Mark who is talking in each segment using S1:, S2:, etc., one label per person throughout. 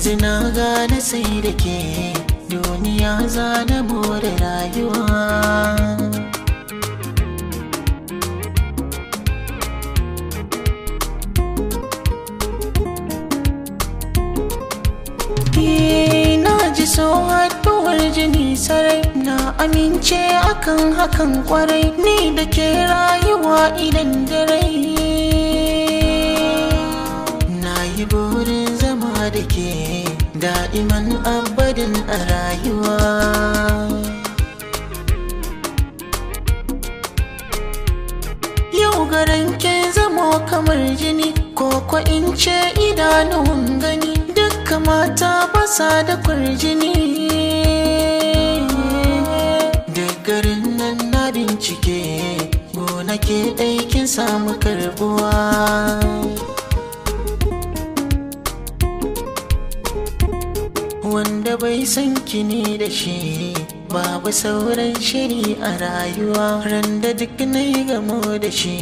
S1: Yanzu na gane sai da ke duniya za na more rayuwa. Na ji so haɗuwar jini sarai, na amince akan hakan kwarai, ni da ke rayuwa idan da rai. Na yi burin zama da ke da'iman abadin a rayuwa. Yau garan ke zamo kamar jini, ko ko in ce idanuwan gani, dukka mata basa da kwarjini. Da garin nan na bincike, gona ke ɗaikin samu karbuwa. Wanda bai san kini da shi, babu sauran shiri a rayuwa. Ran da duk na yi gamo da shi,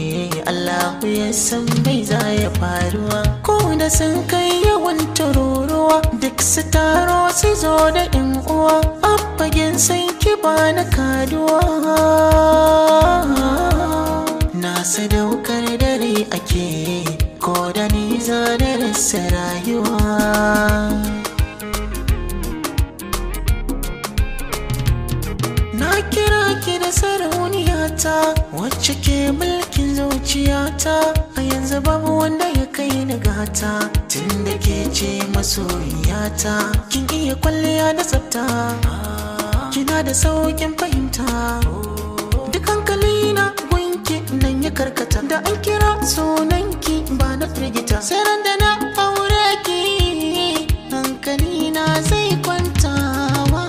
S1: Allahu ya san bai za ya faruwa. Ko da sun kai yawan tururuwa, duk su taro su zo da yan uwa, a fagen san ki ba na kaduwa. Na sadaukar dare ake, ko da ni za da rasa rayuwa. Na kira ki da sarauniyata, wacce ke mulkin zuciyata. A yanzu babu wanda ya kai ni gata, tunda ke ce masoyiyata. Kin iya kwalliya da tsafta, kina da sauƙin fahimta. Duk hankali na gunki nan ya karkata, da an kira sunanki ba na firgita. Sai ran da na aure ki, hankali na zai kwantawa.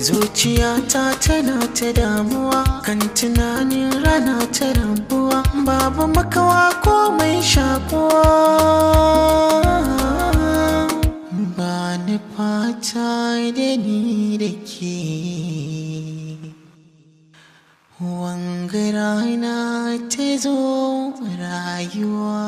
S1: Zuciyata tana ta damuwa kan tunanin rana ta rabuwa, babu makawa ko mai shakuwa. Ba ni fata da ni da ke, wanga rana ta zo rayuwa.